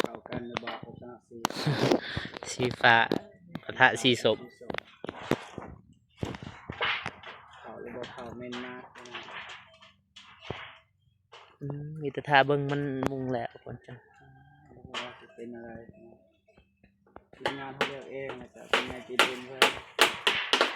ເຂົ້າກັນຫຼືບໍ່? ໂຄສະນາສີ ສີຟ້າປະທະສີສົ້ມ ເຂົ້າຫຼືບໍ່ເຂົ້າ? ແມ່ນມາກ ອືມ ມີແຕ່ຖ້າເບິ່ງມັນມຸງແລ້ວກ່ອນ ຈັງ ບໍ່ຮູ້ວ່າຊິເປັນອະໄລ. ທີມງານເຮົາເລືອກເອງ ແລ້ວກໍເປັນໃຫຍ່ໃຈບຸນເພິ່ນ.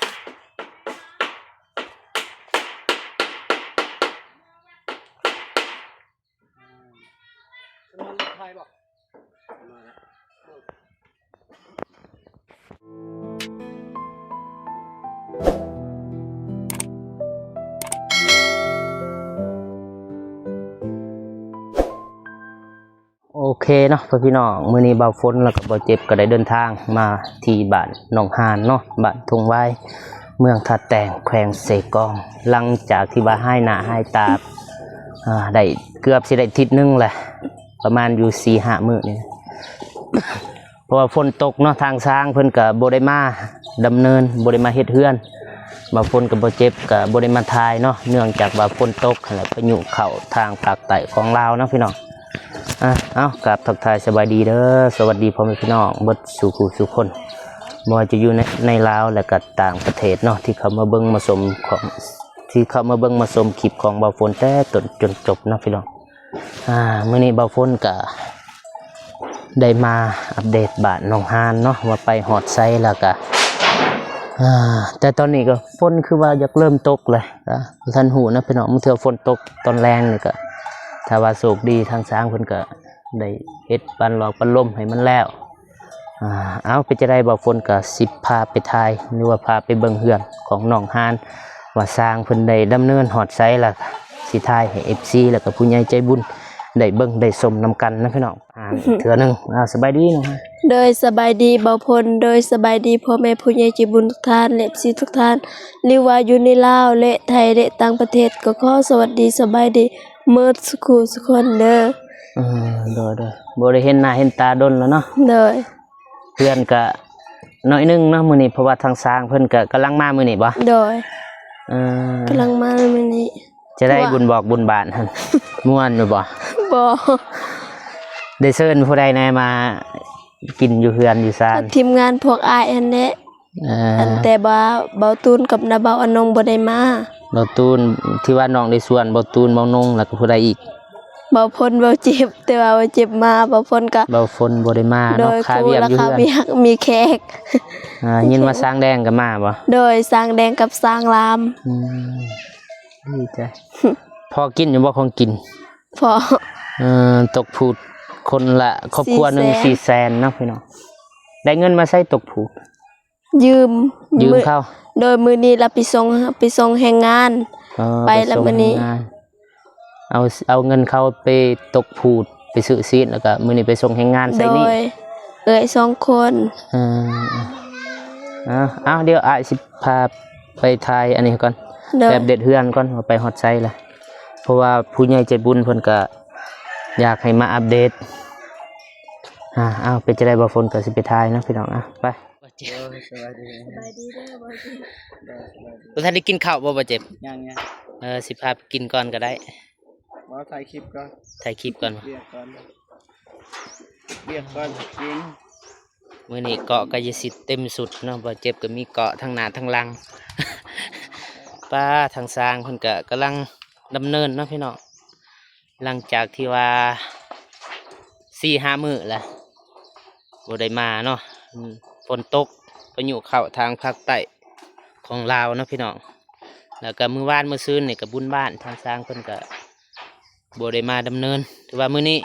ໂອເຄເນາະ ພໍ່ພີ່ນ້ອງ ມື້ນີ້ບ່າວຝົນ ແລ້ວກໍບ່າວເຈັບ ກໍໄດ້ເດີນທາງມາທີ່ບ້ານໜອງຫານເນາະ ບ້ານທົ່ງວາຍ ເມືອງທ່າແຕງ ແຂວງເຊກອງ ຫຼັງຈາກທີ່ວ່າຫາຍໜ້າຫາຍຕາ ອ່າ ໄດ້ເກືອບຊິໄດ້ທິດໜຶ່ງແຫຼະ ປະມານຢູ່ສີ່ຫ້າມື້ນີ້ ເພາະວ່າຝົນຕົກເນາະ ທາງຊ່າງເພິ່ນກໍບໍ່ໄດ້ມາດຳເນີນ ບໍ່ໄດ້ມາເຮັດເຮືອນ ບ່າວຝົນກັບບ່າວເຈັບກໍບໍ່ໄດ້ມາຖ່າຍເນາະ ເນື່ອງຈາກວ່າຝົນຕົກຫັ້ນແຫຼະ ພາຍຸເຂົ້າທາງພາກໃຕ້ຂອງລາວເນາະພີ່ນ້ອງ. ອ່າ ເອົາ ກາບທັກທາຍສະບາຍດີເດີ ສະຫວັດດີພໍ່ແມ່ພີ່ນ້ອງເບິດສູ່ຜູ້ສູ່ຄົນ ບໍ່ວ່າຈະຢູ່ໃນ ໃນລາວ ແລະກະຕ່າງປະເທດເນາະ ທີ່ເຂົ້າມາເບິ່ງມາຊົມຂອງ ທີ່ເຂົ້າມາເບິ່ງມາຊົມຄລິບຂອງບ່າວຝົນແຕ່ຕົ້ນຈົນຈົບເນາະພີ່ນ້ອງ. ອ່າ ມື້ນີ້ບ່າວຝົນກະໄດ້ມາອັບເດດບ້ານໜອງຫານເນາະ ວ່າໄປຮອດໃສແລ້ວກະ ອ່າ ແຕ່ຕອນນີ້ກໍຝົນຄືວ່າຢາກເລີ່ມຕົກແຫຼະ ກໍບໍ່ທັນຮູ້ນະພີ່ນ້ອງ ບາງເທື່ອຝົນຕົກຕອນແລງນີ້ກໍ ຖ້າວ່າໂຊກດີທາງຊ່າງເພິ່ນກໍໄດ້ເຮັດປັນຫຼອກປັນລົມໃຫ້ມັນແລ້ວ. ອ່າ ເອົາ ເປັນຈັ່ງໃດ ບ່າວຝົນກໍຊິພາໄປຖ່າຍ ຫຼືວ່າພາໄປເບິ່ງເຮືອນຂອງໜອງຫານ ວ່າຊ່າງເພິ່ນໄດ້ດຳເນີນຮອດໃສ ແລ້ວຊິຖ່າຍໃຫ້ເອັຟຊີ ແລ້ວກໍຜູ້ໃຫຍ່ໃຈບຸນໄດ້ເບິ່ງໄດ້ຊົມນຳກັນນະພີ່ນ້ອງ. ອ່າ ເທື່ອໜຶ່ງ ອ່າ ສະບາຍດີເນາະ. ໂດຍ ສະບາຍດີບ່າວພົນ ໂດຍ ສະບາຍດີພໍ່ແມ່ຜູ້ໃຫຍ່ໃຈບຸນທຸກທ່ານ ແລະ ເອັຟຊີທຸກທ່ານ ຫຼືວ່າຢູ່ໃນລາວ ແລະ ໄທ ແລະ ຕ່າງປະເທດ ກໍຂໍສະຫວັດດີ ສະບາຍດີໝົດສູ່ຄູ່ສູ່ຄົນເດີ. ເອີ ໂດຍໆ ບໍ່ໄດ້ເຫັນໜ້າເຫັນຕາດົນແລ້ວເນາະ. ໂດຍ ເພື່ອນກະໜ້ອຍໜຶ່ງເນາະມື້ນີ້ ເພາະວ່າທາງຊ່າງເພິ່ນກະກຳລັງມາມື້ນີ້ບໍ່? ໂດຍ ເອີ ກຳລັງມາມື້ນີ້. ຈະໄດ້ບຸນບອກບຸນບາດຫັ້ນ ມ່ວນຢູ່ບໍ່? ບໍ່ ໄດ້ເຊີນຜູ້ໃດແດ່ມາກິນຢູ່ເຮືອນຢູ່ຊານ? ທີມງານພວກອ້າຍຫັ້ນແຫຼະ. ເອີ ອັນແຕ່ວ່າເບົາຕູນກັບນ້າເບົາອານົງບໍ່ໄດ້ມາ. ເບົາຕູນ ທີ່ວ່ານ້ອງໄດ້ຊວນເບົາຕູນ ເບົານົງ ແລ້ວກໍຜູ້ໃດອີກ? ເບົາພົນ ເບົາເຈັບ ແຕ່ວ່າເບົາເຈັບມາ ເບົາພົນກະ ເບົາພົນບໍ່ໄດ້ມາເນາະ. ໂດຍ ຄາວຽກຢູ່ເຮືອນ ຄາວຽກມີແຂກ. ອ່າ ຍິນວ່າຊ່າງແດງກໍມາບໍ່? ໂດຍ ຊ່າງແດງກັບຊ່າງລາມ. ອືມ ດີໃຈ. ພໍກິນຢູ່ບໍ່ຂອງກິນ? ພໍ. ເອີ ຕົກພູດຄົນລະຄອບຄົວໜຶ່ງ ສີ່ແສນ ສີ່ແສນເນາະພີ່ນ້ອງ. ໄດ້ເງິນມາໃສຕົກພູດ? ຢືມ ຢືມເຂົາ. ໂດຍ ມື້ນີ້ລະໄປສົ່ງ ໄປສົ່ງແຮງງານ. ອໍ ໄປລະມື້ນີ້ ເອົາ ເອົາເງິນເຂົາໄປຕົກພູດ ໄປຊື້ຊີ້ນ ແລ້ວກະມື້ນີ້ໄປສົ່ງແຮງງານໃສ່ນີ້. ໂດຍ ເອື້ອຍສອງຄົນ. ເອີ ເອົາ ເອົາ ດຽວອ້າຍຊິພາໄປຖ່າຍອັນນີ້ກ່ອນ. ໂດຍ ໄປອັບເດດເຮືອນກ່ອນວ່າໄປຮອດໃສລະ ເພາະວ່າຜູ້ໃຫຍ່ໃຈບຸນເພິ່ນກະຢາກໃຫ້ມາອັບເດດ. ອ່າ ເອົາ ເປັນຈັ່ງໃດ ບ່າວຝົນກໍຊິໄປຖ່າຍເນາະພີ່ນ້ອງ. ອ່າ ໄປ. ໂອ້ຍ ສະບາຍດີ ສະບາຍດີເດີ ບ່າວຈິດ. ໂດຍ ສະບາຍດີ. ບໍ່ທັນໄດ້ກິນເຂົ້າບໍ່ ບ່າວຈິດ? ຍັງໆ. ເອີ ຊິພາໄປກິນກ່ອນກໍໄດ້. ບໍ່ ຖ່າຍຄລິບກ່ອນ ຖ່າຍຄລິບກ່ອນ. ວຽກກ່ອນ ວຽກກ່ອນກິນ. ມື້ນີ້ເກາະກາຍະສິດເຕັມຊຸດເນາະ ບ່າວຈິດກໍມີເກາະທັງໜ້າທັງຫຼັງ. ປ້າ ທາງຊ່າງເພິ່ນກໍກຳລັງດຳເນີນເນາະພີ່ນ້ອງ. ຫຼັງຈາກທີ່ວ່າສີ່ຫ້າມື້ແລ້ວບໍ່ໄດ້ມາເນາະ ຝົນຕົກ ພາຍຸເຂົ້າທາງພາກໃຕ້ຂອງລາວເນາະພີ່ນ້ອງ. ແລ້ວກໍມື້ວານມື້ຊືນນີ້ກໍບຸນບ້ານ ທາງຊ່າງເພິ່ນກໍບໍ່ໄດ້ມາດຳເນີນ ຖືວ່າມື້ນີ້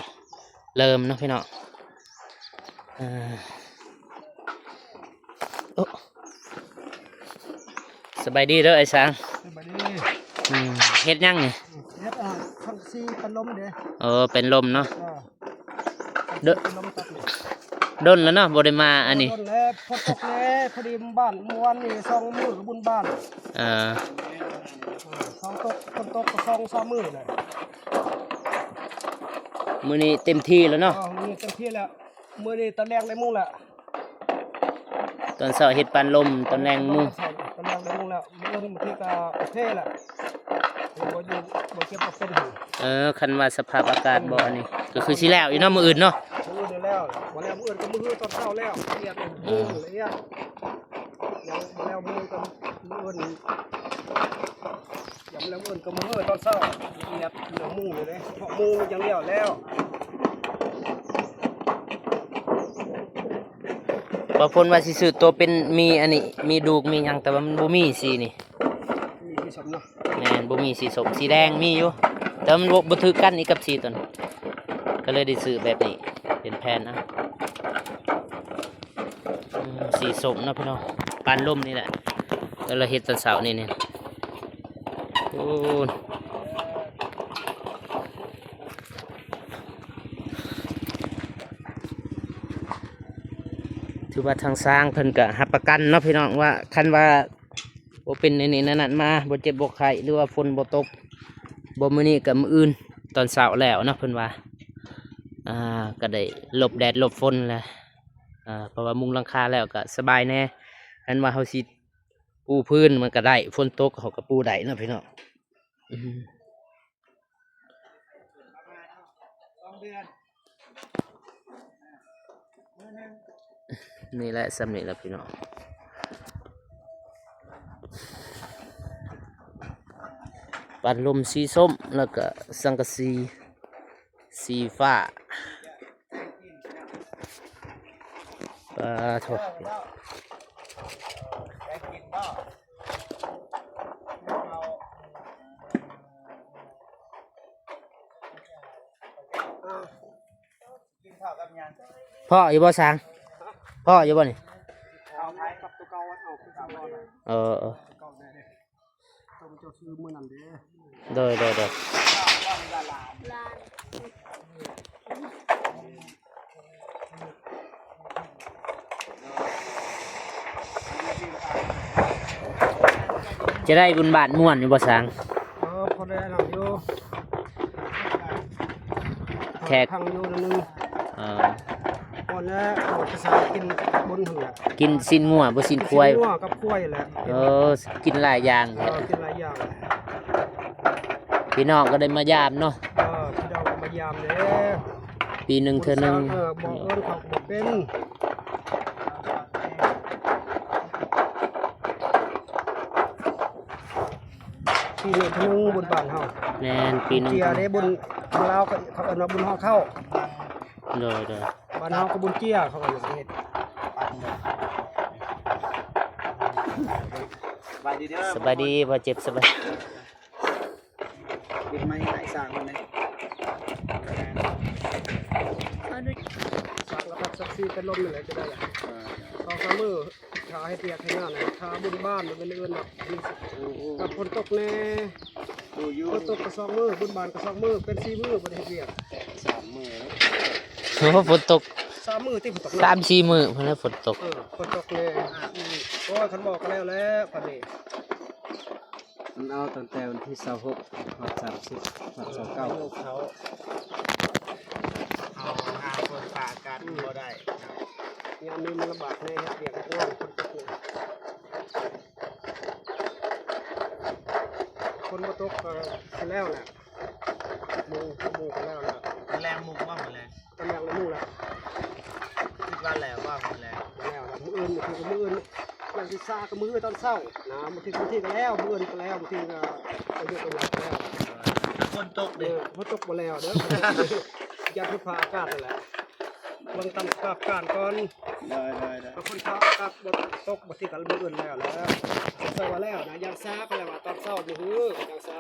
ເລີ່ມເນາະພີ່ນ້ອງ. ເອີ ໂອ້ ສະບາຍດີເດີອ້າຍຊ່າງ. ສະບາຍດີ. ອືມ ເຮັດຫຍັງນີ້? ເຮັດ ອ່າ ສັງກະສີປັນລົມເດ້. ເອີ ປັນລົມເນາະ. ອ່າ ດົ- ປັນລົມຕັດນີ້ ດົນແລ້ວເນາະ ບໍ່ໄດ້ມາອັນນີ້. ດົນແລ້ວ ຝົນຕົກແລ້ວ ພໍດີບ້ານ ມື້ວານນີ້ສອງມື້ກໍບຸນບ້ານ. ເອີ ເອີ ຝົນຕົກ ຝົນຕົກກໍສອງສາມມື້ແລ້ວ. ມື້ນີ້ເຕັມທີ່ແລ້ວເນາະ. ເອີ ມື້ນີ້ເຕັມທີ່ແລ້ວ. ມື້ນີ້ຕອນແລງໄດ້ມຸງແລ້ວ ຕອນເຊົ້າເຮັດປັນລົມ ຕອນແລງມຸງ ຕອນແລງໄດ້ມຸງແລ້ວ. ມື້ອື່ນບາງທີກໍໂອເຄແລ້ວ. ບໍ່ຢູ່ ບໍ່ເກັບບໍ່ເປັນ. ເອີ ຄັນວ່າສະພາບອາກາດບໍ່ອັນນີ້ ກໍຄືຊິແລ້ວຢູ່ເນາະ ມື້ອື່ນເນາະ. ມື້ອື່ນແລ້ວ ບໍ່ແລ້ວມື້ອື່ນກໍມື້ຮືຕອນເຊົ້າແລ້ວ ລະອຽດ ອືມ ລະອຽດ. ຍັງບໍ່ແລ້ວມື້ອື່ນກໍມື້ອື່ນ ຍັງບໍ່ແລ້ວມື້ອື່ນກໍມື້ຮືຕອນເຊົ້າ ລະອຽດ ເລື່ອງມຸງນີ້ເດ້ ເພາະມຸງຢ່າງດຽວແລ້ວ. ບໍ່ພົນວ່າຊິຊື້ໂຕເປັນ ມີອັນນີ້ ມີດູກມີຫຍັງ ແຕ່ວ່າມັນບໍ່ມີສີນີ້. ມີສີສົ້ມເນາະ. ແມ່ນ ບໍ່ມີສີສົ້ມ ສີແດງມີຢູ່ ແຕ່ວ່າມັນບໍ່ ບໍ່ຖືກກັນອີກກັບສີຕົວນັ້ນ ກໍເລີຍໄດ້ຊື້ແບບນີ້ເປັນແຜ່ນ. ອາ ອືມ ສີສົ້ມເນາະພີ່ນ້ອງ ປານລົມນີ້ແຫຼະ ແລ້ວເຮັດຕອນເຊົ້ານີ້ ນີ້ ໂອ້. ຖືວ່າທາງຊ່າງເພິ່ນກະຮັບປະກັນເນາະພີ່ນ້ອງ ວ່າຄັນວ່າບໍ່ເປັນອັນນີ້ອັນນັ້ນມາ ບໍ່ເຈັບບໍ່ໄຂ້ ຫຼືວ່າຝົນບໍ່ຕົກ ບໍ່ມື້ນີ້ກະມື້ອື່ນຕອນເຊົ້າແລ້ວເນາະ ເພິ່ນວ່າ ອ່າ ກະໄດ້ຫຼົບແດດຫຼົບຝົນແຫຼະ ອ່າ ເພາະວ່າມຸງຫຼັງຄາແລ້ວກະສະບາຍແດ່ ຄັນວ່າເຮົາຊິປູພື້ນມັນກະໄດ້ ຝົນຕົກເຮົາກະປູໄດ້ເນາະພີ່ນ້ອງ. ອືມ ນີ້ແຫຼະ ສ່ຳນີ້ແຫຼະພີ່ນ້ອງ ປັດລົມສີສົ້ມ ແລ້ວກະສັງກະສີສີຟ້າ. ປາໂທ້ ພໍ້ຢູ່ບໍ່ຊ່າງ? ພໍ້ຢູ່ບໍ່ນີ້? ເອີ ເອີ. ເຈົ້າ ເຈົ້າຊື້ມື້ນັ້ນເດ້. ໂດຍ ໂດຍ ໂດຍ. ຈະໄດ້ບຸນບາດມ່ວນຢູ່ບໍ່ຊ່າງ? ເອີ ພໍໄດ້ນຳຢູ່ ແຂກ ພັງຢູ່ໜ້ອຍໜຶ່ງ. ເອີ ກ່ອນແລ້ວ ເອົາໄປໃສ່ກິນບຸນຫັ້ນແຫຼະ ກິນຊີ້ນງົວບໍ່ຊີ້ນຄວາຍ? ຊີ້ນງົວກັບຄວາຍແຫຼະ. ເອີ ກິນຫຼາຍຢ່າງ ເອີ ກິນຫຼາຍຢ່າງ. ພີ່ນ້ອງກໍໄດ້ມາຢາມເນາະ. ເອີ ພີ່ນ້ອງກໍມາຢາມເດ້ ປີໜຶ່ງເທື່ອໜຶ່ງ. ເອີ ບໍ່ເອີ້ນເຂົາກໍບໍ່ເປັນ ປີໜຶ່ງເທື່ອໜຶ່ງບຸນບ້ານເຮົາ. ແມ່ນ ປີໜຶ່ງເທື່ອເດ້ ບຸນທາງລາວເຂົາເອີ້ນວ່າບຸນຫໍ່ເຂົ້າ. ໂດຍ ໂດຍ. ບ້ານເຮົາກໍບຸນເຈ້ຍ ເຂົາວ່າ. ສະບາຍດີເດີ ສະບາຍດີພໍ່ເຈັບ ສະບາຍ. ເຮັດໃໝ່ໃຫ້ສ້າງເພິ່ນແດ່ ສ້າງລະບັດສັກສີເປັນລົມນີ້ແຫຼະ ຈະໄດ້ລະ ສອງສາມມື້. ຖ້າເຮັດວຽກເຮັດງານ ຖ້າບຸນບ້ານ ມັນເປັນເອື້ອນດອກ ໂອ້ ໂອ້ ກັບຝົນຕົກແດ່. ໂອ້ ຢູ່ ຝົນຕົກກໍສອງມື້ ບຸນບ້ານກໍສອງມື້ ເປັນສີ່ມື້ບໍ່ໄດ້ເຮັດວຽກ. ສາມມື້ ໂອ້ ຝົນຕົກ ສາມມື້ຕິ ຝົນຕົກ ສາມສີ່ມື້ພຸ້ນແຫຼະຝົນຕົກ. ເອີ ຝົນຕົກແດ່. ໂອ້ຍ ຄັນບໍ່ກໍແລ້ວແຫຼະປານນີ້. ມັນເອົາຕັ້ງແຕ່ວັນທີຊາວຫົກ ຮອດສາມສິບ ຮອດຊາວເກົ້າ ເຂົາເອົາຫາຄົນປາກັນບໍ່ໄດ້. ຍາມນີ້ມັນລຳບາກແດ່ ເຮັດວຽກເຮັດງານ ຄົນຕົກນີ້ ຄົນບໍ່ຕົກກໍຊິແລ້ວແຫຼະ. ມຸງ ມຸງກໍແລ້ວແລ້ວ ຕອນແລງມຸງບໍ່? ມື້ແລງ ຕອນແລງແລ້ວມຸງແລ້ວ. ຄິດວ່າແລ້ວບໍ່? ມື້ແລງ ແລ້ວແລ້ວ ມື້ອື່ນ ບາງທີກໍມື້ອື່ນ ບາງທີຊາກໍມື້ຕອນເຊົ້ານະ ບາງທີ ບາງທີກໍແລ້ວ ມື້ອື່ນກໍແລ້ວ ບາງທີກໍໄປເຮັດໄປຫຍັງກໍແລ້ວ. ຝົນຕົກເດ້ ເອີ ຝົນຕົກບໍ່ແລ້ວເດີ ຢ້ານຝົນຟ້າອາກາດນັ້ນແຫຼະ ເບິ່ງຕາມສະພາບການກ່ອນ. ໄດ້ ໄດ້ ໄດ້. ຖ້າຝົນຟ້າອາກາດບໍ່ຕົກ ບາງທີກໍມື້ອື່ນແລ້ວແຫຼະ ແຕ່ວ່າແລ້ວນະ ຢ່າງຊາ ເຂົາເອີ້ນວ່າຕອນເຊົ້າມື້ຮື ຢ່າງຊາ.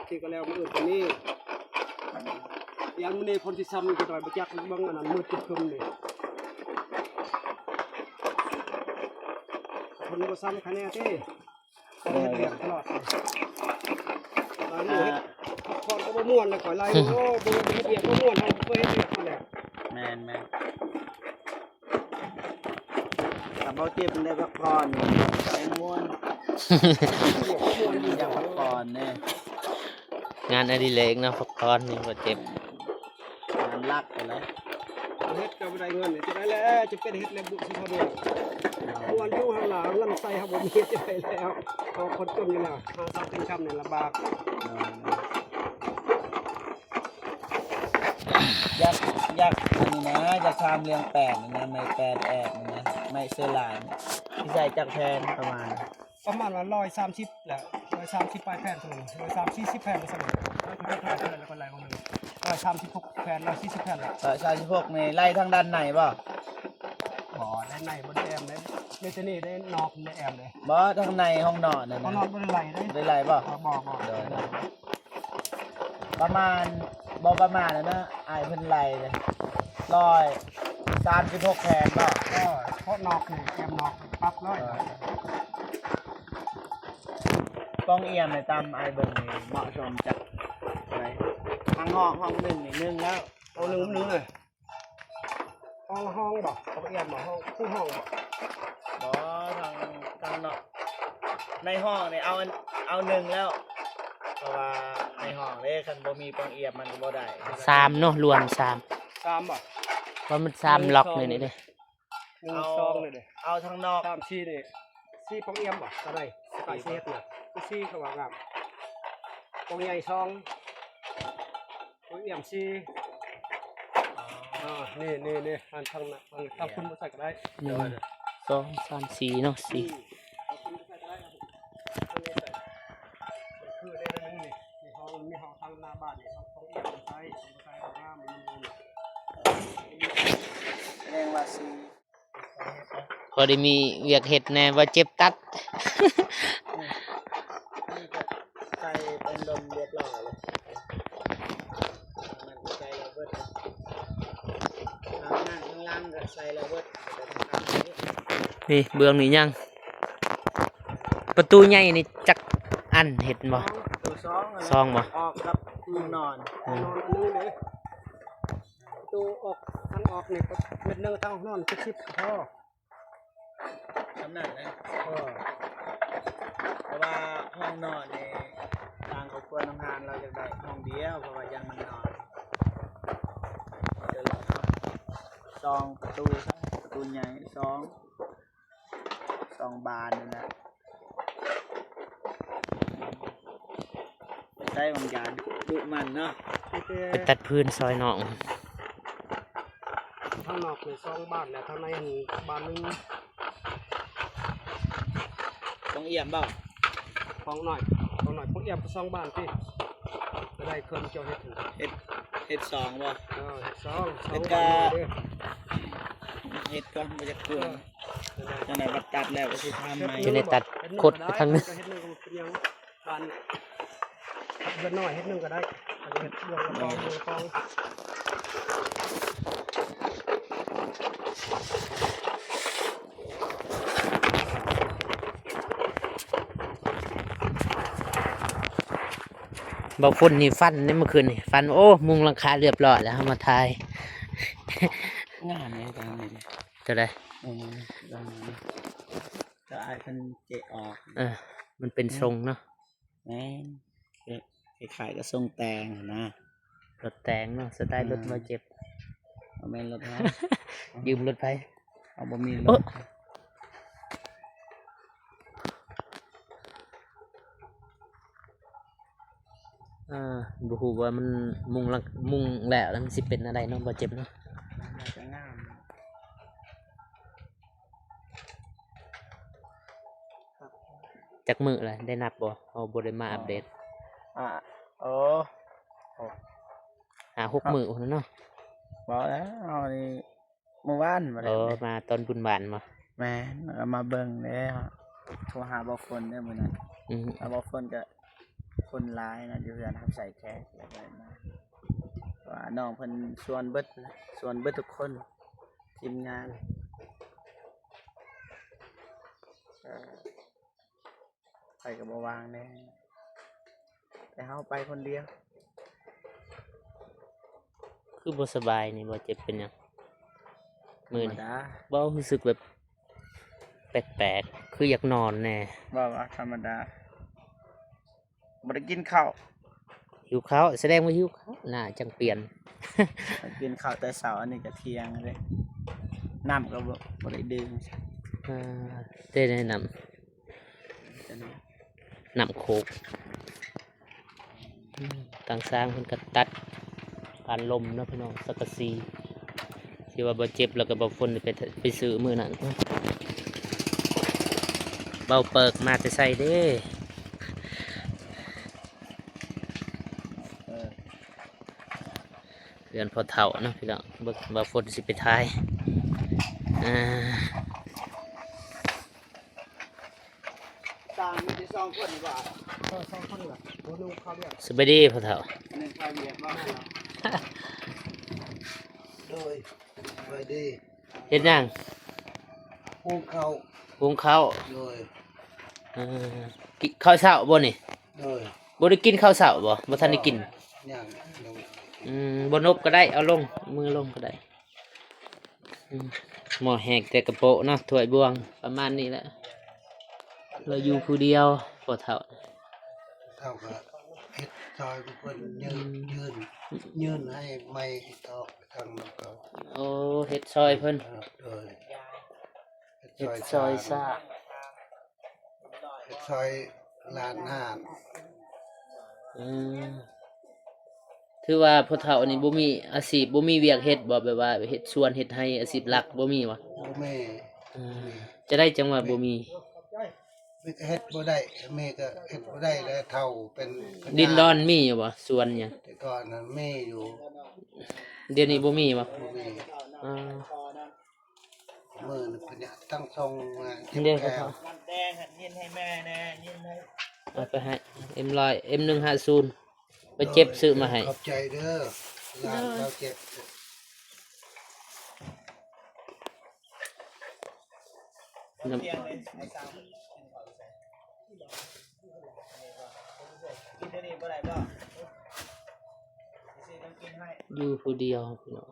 ທີ່ກໍແລ້ວ ມື້ອື່ນກໍມີ ຢ້ານມື້ນີ້ຝົນຊິຊ້ຳອີກຈັກໜ້ອຍ ບໍ່ຈັກ ເບິ່ງອັນນັ້ນມືດຄຶ້ມໆນີ້ ຝົນບໍ່ຊ້ຳຄະແນ່ຕິ ເຮັດວຽກຕະຫຼອດ. ຫຼາຍມື້ເຮັດ ອ່າ ພັກຜ່ອນກໍບໍ່ມ່ວນແລ້ວ ຂ້ອຍຫຼາຍມື້ ໂອ້ ບໍ່ໄດ້ເຮັດວຽກບໍ່ມ່ວນ ເຮົາບໍ່ເຄີຍເຮັດວຽກນີ້ແຫຼະ. ແມ່ນໆ. ຖ້າບໍ່ເຈັບມັນໄດ້ພັກຜ່ອນ ໄດ້ມ່ວນ ຢາກພັກຜ່ອນເດ້. ງານອະດິເລກເນາະ ພັກຜ່ອນນີ້ບໍ່ເຈັບ ງານຫຼັກໄປເລີຍ. ເຮັດກໍບໍ່ໄດ້ເງິນ ຈະໄດ້ແລ້ວ ຈະເປັນເຮັດແລ້ວບຸນຊິເທົ່ານີ້ ມ່ວນຢູ່ຫັ້ນລະ ເງິນໃຊ້ເຮົາບໍ່ມີ ເຮັດຈັ່ງໃດແລ້ວ ເຮົາຄົນຈົນຢູ່ແລ້ວ ຫາເຊົ້າກິນຄ່ຳນີ້ລຳບາກ. ຢາກ ຢາກອັນນີ້ນະ ຢາກຖາມເລື່ອງແປ້ນນີ້ນະ ໄມ້ແປ້ນແອບນີ້ນະ ໄມ້ເຊລານ ຊິໃຊ້ຈັກແຜ່ນປະມານ? ປະມານວ່າຮ້ອຍສາມສິບແຫຼະ ຮ້ອຍສາມສິບປາຍແຜ່ນເທົ່ານັ້ນ ຮ້ອຍສາມສິບ ສີ່ສິບແຜ່ນເທົ່ານັ້ນ ຮ້ອຍສາມສິບຫົກແຜ່ນ ຮ້ອຍສາມສິບຫົກແຜ່ນແຫຼະ. ຮ້ອຍສາມສິບຫົກນີ້ໄລ່ທາງດ້ານໃນບໍ່? ບໍ່ ດ້ານໃນບໍ່ໄດ້ແອ້ມເດ້ ມີແຕ່ນີ້ເດ້ ນອກນີ້ແອ້ມເດ້. ບໍ່ ທາງໃນຫ້ອງນອນນັ້ນນະ ຫ້ອງນອນບໍ່ໄດ້ໄລ່ເດ້. ບໍ່ໄດ້ໄລ່ບໍ່? ບໍ່ ບໍ່ ບໍ່ ໂດຍ ໂດຍ. ປະມານ ບໍ່ປະມານແລ້ວເນາະ ອ້າຍເພິ່ນໄລ່ເດ້ ຮ້ອຍສາມສິບຫົກແຜ່ນບໍ່? ເອີ ເພາະນອກນີ້ ແອ້ມນອກປັບເລີຍ. ປ່ອງອ່ຽມໃນຕາມອ້າຍເບິ່ງນີ້ເໝາະສົມຈັກເທົ່າໃດ? ທາງຫ້ອງ ຫ້ອງໜຶ່ງນີ້ໜຶ່ງແລ້ວ ຫ້ອງໜຶ່ງໜຶ່ງເລີຍ. ຫ້ອງ ຫ້ອງບໍ່? ຫ້ອງອ່ຽມບໍ່? ຫ້ອງ ຄືຫ້ອງບໍ່? ບໍ່ ທາງ ທາງນອກ ໃນຫ້ອງນີ້ເອົາອັນ ເອົາໜຶ່ງແລ້ວ ເພາະວ່າໃນຫ້ອງເດ້ ຄັນບໍ່ມີປ່ອງອ່ຽມມັນກໍບໍ່ໄດ້. ສາມເນາະ ລວມສາມ ສາມບໍ່? ວ່າມັນສາມລັອກນີ້ເດ້ ໜຶ່ງ ສອງນີ້ເດ້ ເອົາທາງນອກ ສາມ ສີ່ນີ້ ສີ່ປ່ອງອ່ຽມບໍ່? ເທົ່າໃດ? ໃກ້ຊິເຮັດນະ ສີ່ເຂົາວ່າງາມ ປ່ອງໃຫຍ່ສອງ ໂອ້ຍ ອ່ຽມສີ່ ອໍ ນີ້ ນີ້ ນີ້ ທາງ ທາງ ທາງພຸ້ນບໍ່ໃສ່ກໍໄດ້ ໜຶ່ງ ສອງ ສາມ ສີ່ເນາະ ສີ່ ອືມ ທາງພຸ້ນບໍ່ໃສ່ກໍໄດ້ ທາງນີ້ໃສ່ ຄືໄດ້ໜຶ່ງນີ້ ມີຫ້ອງ ມີຫ້ອງທາງໜ້າບ້ານນີ້ ຫ້ອງ ຫ້ອງອ່ຽມໃສ່ ບໍ່ໃສ່ກໍງາມ ມັນ ແສດງວ່າສີ່ ພໍໄດ້ມີວຽກເຮັດແດ່ ບໍ່ເຈັບຕັດ. ນີ້ກໍໃສ່ເປັນລົມຮຽບຮ້ອຍແລ້ວ ອັນນັ້ນກໍໃສ່ລະເບີດ ທາງນັ້ນທາງຫຼັງກໍໃສ່ລະເບີດ ນີ້ເບື້ອງນີ້ຍັງ ປະຕູໃຫຍ່ນີ້ຈັກອັນເຫັນບໍ່? ໂຕສອງ ສອງບໍ່? ອອກກັບຫ້ອງນອນ ຫ້ອງນອນອັນໜຶ່ງເດ້ ປະຕູອອກ ທາງອອກນີ້ເມັດໜຶ່ງ ທາງຫ້ອງນອນເຈັດສິບພໍ. ສ່ຳນັ້ນນະ ເອີ ເພາະວ່າຫ້ອງນອນນີ້ ທາງຄອບຄົວນ້ອງຮານລາວຢາກໄດ້ຫ້ອງດຽວ ເພາະວ່າຢ້ານມັນນອນ ສອງປະຕູ ປະຕູໃຫຍ່ ສອງ ສອງບານນີ້ນະ. ໄດ້ວາງຢາດຸມັນເນາະ ໄປຕັດຟືນຊ່ອຍນ້ອງ ທາງນອກນີ້ສອງບານ ແລະ ທາງໃນຫັ້ນບານໜຶ່ງ. ປ່ອງອ່ຽມບໍ່? ປ່ອງນ້ອຍ ປ່ອງນ້ອຍ ປ່ອງອ່ຽມກໍສອງບານຕິ ກໍໄດ້ເຄີນເຈົ້າເຮັດ ເຮັດ ເຮັດສອງບໍ່? ເອີ ເຮັດສອງ ສອງບານເດີ ເຮັດກ່ອນ ບໍ່ຢາກເກີນ. ຈັ່ງໃດບັດຕັດແລ້ວກໍຊິທຳໃໝ່ ຈະໄດ້ຕັດຄົດໄປທາງໜຶ່ງ ເຮັດໜຶ່ງກໍບໍ່ເປັນຫຍັງ ບານເຮືອນນ້ອຍເຮັດໜຶ່ງກໍໄດ້ ເຮັດເລື່ອງລະກອງ ເຮືອນລະກອງ. ບໍ່ຝົນນີ້ຝັນໃນມື້ຄືນນີ້ ຝັນ ໂອ້ ມຸງຫຼັງຄາລຽບຮ້ອຍແລ້ວ ເຮົາມາຖ່າຍ ງາມເດ້ຕາມນີ້ ເທົ່າໃດ? ເອີ ງາມ ແຕ່ອ້າຍເພິ່ນເຈະອອກ ເອີ ມັນເປັນຊົງເນາະ ແມ່ນ ຄ້າຍໆກັບຊົງແຕ່ງຫັ້ນນະ ລົດແຕ່ງເນາະ ສະໄຕລ໌ລົດ ເອີ ບໍ່ເຈັບ ບໍ່ແມ່ນລົດເຮົາ ຢືມລົດໃຜ? ເຮົາບໍ່ມີລົດ ອ່າ ບໍ່ຮູ້ວ່າມັນມຸງລະ ມຸງແລ້ວ ແລ້ວມັນຊິເປັນແນວໃດເນາະ ບໍ່ເຈັບເນາະ ໜ້າຈະງາມ. ຈັກມື້ລະ ໄດ້ນັບບໍ່? ເຮົາບໍ່ໄດ້ມາອັບເດດ ອ່າ ໂອ້ ຫ້າຫົກມື້ພຸ້ນເນາະ ບໍ່ແລ້ວ ເຮົານີ້ ມື້ວານບໍ່ໄດ້ ເອີ ມາຕອນບຸນຫວານບໍ່? ແມ່ນ ເອົາມາເບິ່ງແດ່ ໂທຫາບ່າວຝົນເດ້ມື້ນັ້ນ ອືມ ບ່າວຝົນກໍຄົນຫຼາຍນະ ຢູ່ເຮືອນຮັບໃຊ້ແຂກ ແລ້ວກໍມາ ວ່ານ້ອງເພິ່ນຊວນເບິດ ຊວນເບິດທຸກຄົນ ທີມງານ ເອີ ໃຜກໍບໍ່ວ່າງແດ່ ແຕ່ເຮົາໄປຄົນດຽວ. ຄືບໍ່ສະບາຍນີ້ ບໍ່ເຈັບເປັນຫຍັງ? ມື້ນີ້ ທຳມະດາ ບໍ່ ຮູ້ສຶກແບບແປກໆ ຄືຢາກນອນແດ່ ບໍ່ວ່າທຳມະດາ ບໍ່ໄດ້ກິນເຂົ້າ ຫິວເຂົ້າ ສະແດງວ່າຫິວເຂົ້າ ໜ້າຈັ່ງປ່ຽນ. ກິນເຂົ້າແຕ່ເຊົ້າ ອັນນີ້ກໍທ່ຽງເດ້ ນ້ຳກໍບໍ່ ບໍ່ໄດ້ດື່ມ. ເອີ ເດ້ ນ້ຳ ນ້ຳໂຄກ. ອືມ ທາງຊ່າງເພິ່ນກໍຕັດຜ່ານລົມເນາະພີ່ນ້ອງ ສັງກະສີ ທີ່ວ່າບໍ່ເຈັບ ແລ້ວກໍບໍ່ຝົນໄປ ໄປຊື້ມື້ນັ້ນ. ເບົາເປີກມາແຕ່ໃສເດ້? ເອີ ເຮືອນພໍ່ເຖົ້າເນາະພີ່ນ້ອງ ເບິ່ງວ່າຝົນຊິໄປຖ່າຍ ອ່າ ຕ່າງມີແຕ່ສອງຄົນວ່າ ເອີ ສອງຄົນລະ ຜູ້ໜຶ່ງເຂົ້າວຽກ ສະບາຍດີພໍ່ເຖົ້າ ໜຶ່ງເຂົ້າວຽກບໍ່ ໂດຍ ສະບາຍດີ ເຮັດຫຍັງ? ຫຸງເຂົ້າ ຫຸງເຂົ້າ ໂດຍ ເອີ ກິນເຂົ້າເຊົ້າບໍ່ນີ້? ໂດຍ ບໍ່ໄດ້ກິນເຂົ້າເຊົ້າບໍ່? ບໍ່ທັນໄດ້ກິນ ຍັງ ອືມ ບໍ່ນົບກໍໄດ້ ເອົາລົງ ເອົາມືລົງກໍໄດ້. ອືມ ໝໍ້ແຮກແຕ່ກະໂປະເນາະ ຖ້ວຍບ່ວງປະມານນີ້ແຫຼະ ລາວຢູ່ຜູ້ດຽວ ພໍ່ເຖົ້າ ເຖົ້າກໍເຮັດຊ່ອຍຜູ້ຄົນ ຍື່ນ ອືມ ຍື່ນໃຫ້ໃໝ່ຕໍ່ທາງນຳເກົ່າ. ໂອ້ ເຮັດຊ່ອຍເພິ່ນ ໂດຍ ເຮັດຊ່ອຍຊາກ ເຮັດຊ່ອຍຫຼານຫ້ານ ອືມ ຖືວ່າພໍ່ເຖົ້ານີ້ບໍ່ມີອາຊີບ ບໍ່ມີວຽກເຮັດບໍ່? ແບບວ່າເຮັດສວນເຮັດໄຮ່ ອາຊີບຫຼັກບໍ່ມີຫວາ? ບໍ່ມີ ອືມ ຈະໄດ້ຈັ່ງວ່າບໍ່ມີ ມີກໍເຮັດບໍ່ໄດ້ ແມ່ກໍເຮັດບໍ່ໄດ້ແລ້ວ ເຖົ້າເປັນ ດິນດອນມີຢູ່ບໍ່? ສວນຫຍັງ ແຕ່ກ່ອນນັ້ນມີຢູ່ ດຽວນີ້ບໍ່ມີຫວາ? ບໍ່ມີ ອ່າ ມື້ນີ້ເພິ່ນຍັງຕັ້ງຊ່ອງມາເກັບແຄວ ນ້ຳແດງຫັ້ນຍິນໃຫ້ແມ່ແດ່ ຍິນໃຫ້ ເອົາໄປໃຫ້ ເອັມຮ້ອຍ ເອັມໜຶ່ງຫ້າສູນ ໄປເຈັບຊື້ມາໃຫ້ ຂອບໃຈເດີ ຫຼານເຮົາເຈັບ ນ້ຳ ຢູ່ຜູ້ດຽວພີ່ນ້ອງ.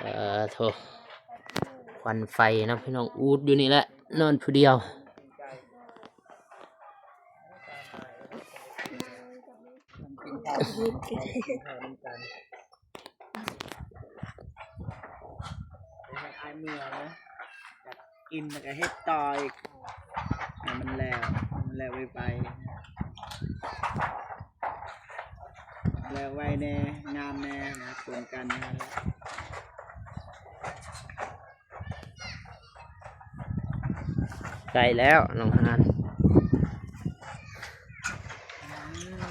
ເອີ ໂທ້ ຄວັນໄຟເນາະພີ່ນ້ອງ ອູດຢູ່ນີ້ແຫຼະ ນອນຜູ້ດຽວ. ໄປໃຫ້ອ້າຍເມືອນະ ຢາກກິນແລ້ວກໍເຮັດຕໍ່ອີກ ໃຫ້ມັນແລ້ວ ໃຫ້ມັນແລ້ວໄວໆ ແລ້ວໄວແດ່ ງາມແດ່ນະ ກົນກັນນະ. ໃກ້ແລ້ວນ້ອງຮານ ອື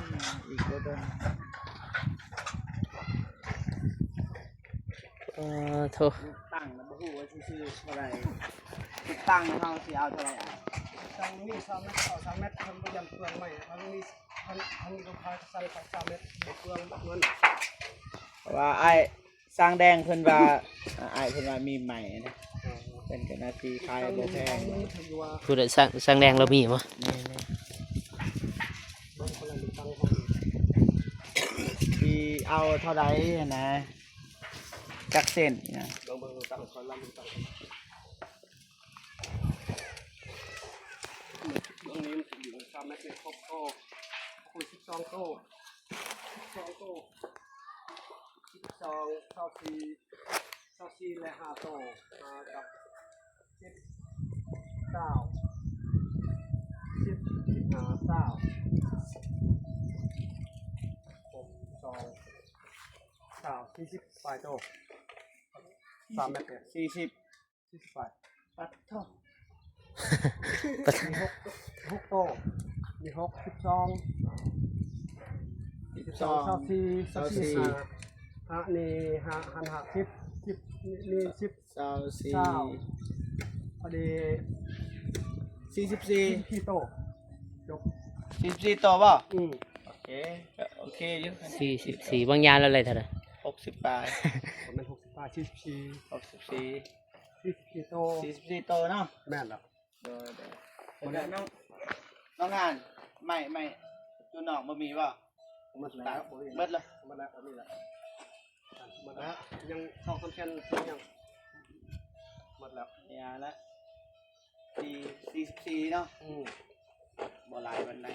ມ ອີກບໍ່ດົນ ເອີ ໂທ້ ຕັ້ງແລ້ວບໍ່ຮູ້ວ່າຊິຊື້ເທົ່າໃດ ຕັ້ງເຮົາຊິເອົາເທົ່າໃດ? ຕັ້ງນີ້ສາມແມັດ ເອົາສາມແມັດ ເພິ່ນບໍ່ຢ້ານເປືອງໄມ້ ທັງນີ້ ທັງ ທັງນີ້ກໍຂາຍ ສາມແມັດ ເປືອງເງິນ ເພາະວ່າອ້າຍ ຊ່າງແດງເພິ່ນວ່າ ອາ ອ້າຍເພິ່ນວ່າມີໃໝ່ນະ ເອີ ເພິ່ນກໍໜ້າຊິຂາຍບໍ່ແພງ. ຜູ້ໃດ ຊ່າງ ຊ່າງແດງລາວມີບໍ່? ມີ ມີ ຊິເອົາເທົ່າໃດຫັ້ນນະ ຈັກເສັ້ນນະ? ລອງເບິ່ງ ຕັ້ງ ຂໍລອງເບິ່ງຕັ້ງ ເບື້ອງນີ້ມັນຊິຢູ່ສາມແມັດ ຄົບໂຕ ຄົບສິບສອງໂຕ ສິບສອງໂຕ ສິບສອງ ຊາວສີ່ ຊາວສີ່ ແລະ ຫ້າໂຕ ຫ້າກັບສິບ ຊາວ ສິບ ສິບຫ້າ ຊາວ ຫົກ ສອງ ຊາວ ສີ່ສິບປາຍໂຕ ສາມແມັດ ສີ່ສິບ ສີ່ສິບປາຍ ປັດໂທ້ ມີຫົກ ຫົກໂຕ ມີຫົກ ສິບສອງ ສິບສອງ ຊາວສີ່ ຊາວສີ່ ຊາວສີ່ ຫ້າ ຫ້າ ນີ້ ຫ້າ ຫັ້ນ ຫ້າສິບ ສິບ ນີ້ ນີ້ ສິບ ຊາວສີ່ ຊາວ ພໍດີ ສີ່ສິບສີ່ ສີ່ສິບສີ່ໂຕ ຈົບ ສີ່ສິບສີ່ໂຕບໍ່? ອືມ ໂອເຄ ກໍໂອເຄຢູ່ ສີ່ສິບສີ່ ວາງຍາແລ້ວໄດ້ເທົ່າໃດ? ຫົກສິບປາຍ ບໍ່ແມ່ນຫົກສິບປາຍ ສີ່ສິບສີ່ ຫົກສິບສີ່ ສີ່ສິບສີ່ໂຕ ສີ່ສິບສີ່ໂຕເນາະ ແມ່ນແລ້ວ ໂດຍ ໂດຍ ແລ້ວນ້ອງ ນ້ອງອານ ໄມ້ ໄມ້ ຢູ່ນອກບໍ່ມີບໍ່? ໝົດແລ້ວ ໝົດແລ້ວ ໝົດແລ້ວ ບໍ່ມີແລ້ວ ໝົດແລ້ວ ຍັງສອງສາມແຜ່ນ ຍັງ ໝົດແລ້ວ ຢ່າລະ ສີ່ ສີ່ສິບສີ່ເນາະ ອືມ ບໍ່ຫຼາຍປານໃດ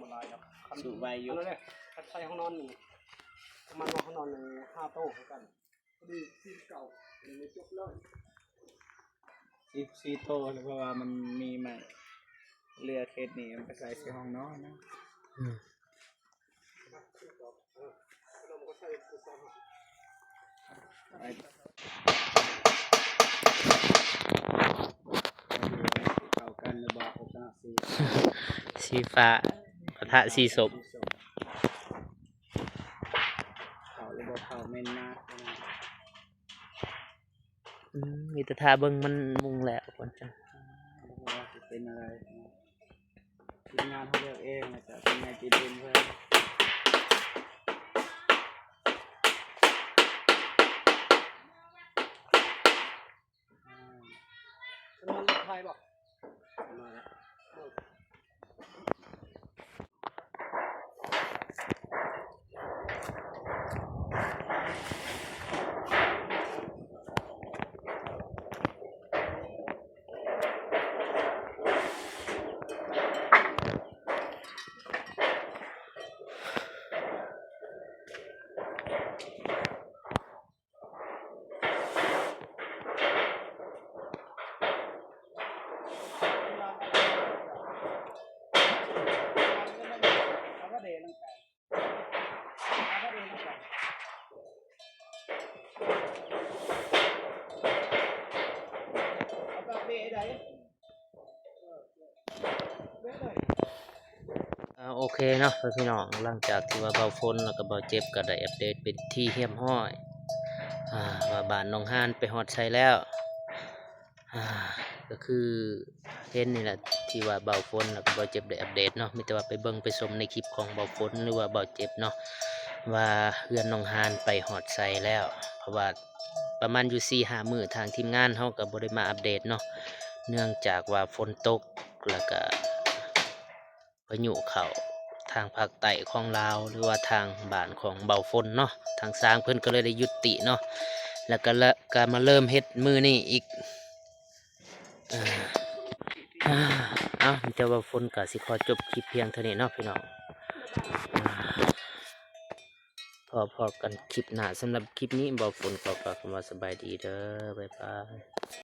ບໍ່ຫຼາຍດອກ ຄັນ ສູບໄວຢູ່ ອັນນັ້ນແຫຼະ ຄັນໃສ່ຫ້ອງນອນນີ້ ປະມານວ່າຫ້ອງນອນນີ້ຫ້າໂຕຄືກັນ ພໍດີສີ່ສິບເກົ້າ ອັນນີ້ຈົບເລີຍ ສີ່ສິບສີ່ໂຕ ເພາະວ່າມັນມີໄມ້ເຫຼືອເຂດນີ້ ມັນໄປໃສ່ໃສ່ຫ້ອງນອນນະ ອືມ ສີຟ້າປະທະສີສົ້ມ ເຂົ້າຫຼືບໍ່ເຂົ້າ ແມ່ນມາກ ອືມ ມີແຕ່ຖ້າເບິ່ງມັນມຸງແລ້ວກ່ອນຈ້ະ ບໍ່ຮູ້ວ່າຊິເປັນແນວໃດ. ທີມງານເຮົາເລືອກເອງ ແລ້ວກໍທີມງານກິນເອງເພິ່ນ ອ່າ ສະໜວນລົດໄທບໍ່? ມາແລ້ວ. ອ່າ ໂອເຄເນາະພີ່ນ້ອງ ຫຼັງຈາກທີ່ວ່າເບົາຝົນ ແລ້ວກໍເບົາເຈັບ ກໍໄດ້ອັບເດດເປັນທີ່ຮຽບຮ້ອຍ ອ່າ ວ່າບ້ານໜອງຫານໄປຮອດໃສແລ້ວ ອ່າ ກໍຄືເຫັນນີ້ແຫຼະ ທີ່ວ່າເບົາຝົນ ແລ້ວກໍເບົາເຈັບໄດ້ອັບເດດເນາະ ມີແຕ່ວ່າໄປເບິ່ງໄປຊົມໃນຄລິບຂອງເບົາຝົນ ຫຼືວ່າເບົາເຈັບເນາະ ວ່າເຮືອນໜອງຫານໄປຮອດໃສແລ້ວ ເພາະວ່າ ປະມານຢູ່ສີ່ຫ້າມື້ ທາງທີມງານເຮົາກໍບໍ່ໄດ້ມາອັບເດດເນາະ ເນື່ອງຈາກວ່າຝົນຕົກ ແລ້ວກະພາຍຸເຂົ້າທາງພາກໃຕ້ຂອງລາວ ຫຼືວ່າທາງບ້ານຂອງເບົາຝົນເນາະ ທາງຊ່າງເພິ່ນກໍເລີຍໄດ້ຢຸດຕິເນາະ ແລ້ວກະ ກະມາເລີ່ມເຮັດມື້ນີ້ອີກ. ເອົາ ມີແຕ່ເບົາຝົນກໍຊິຂໍຈົບຄລິບພຽງເທົ່ານີ້ເນາະພີ່ນ້ອງ ພໍ້ກັນຄລິບໜ້າ ສຳລັບຄລິບນີ້ເບົາຝົນຂໍກ່າວຄຳວ່າສະບາຍດີເດີ້ ບາຍບາຍ.